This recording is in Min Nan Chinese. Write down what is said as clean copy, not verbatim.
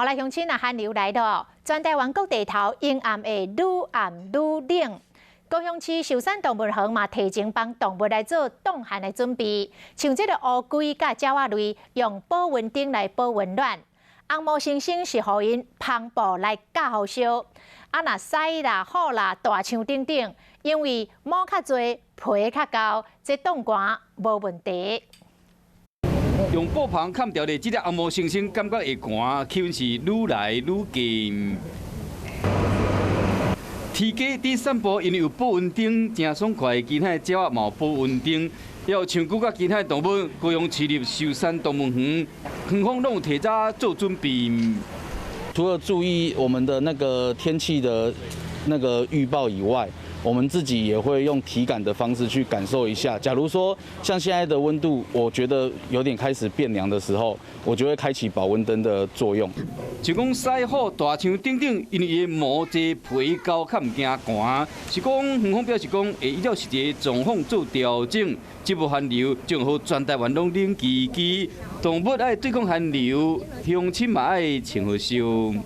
好來，鄉親啊，寒流來咯，全台灣各地頭陰暗會愈暗愈冷。高雄市壽山動物園嘛，提前幫動物來做擋寒的準備，像這個烏龜佮鳥仔類，用保溫燈來保溫暖。紅毛猩猩是予𪜶帆布來蓋予燒。啊，若獅啦、虎啦、大象等等，因為毛較濟、皮較厚，這擋寒無問題。用布帆崁著的這隻紅毛猩猩，感覺會寒，氣溫是愈來愈低。天雞佇散步，因為有保溫燈，誠爽快。其他的鳥仔嘛有保溫燈，也有像閣其他的動物，高雄市立壽山動物園，園方攏有提早做準備。除了注意我們的那個天氣的那個預報以外，我們自己也會用體感的方式去感受一下。假如說像現在的溫度，我覺得有點開始變涼的時候，我就會開啟保溫燈的作用。就講獅虎、大象等等，因為伊毛濟皮厚，較毋驚寒。是講園方表示講，會依照實際狀況做調整。這波寒流正好全台灣攏冷吱吱，動物愛對抗寒流，鄉親嘛愛穿好燒。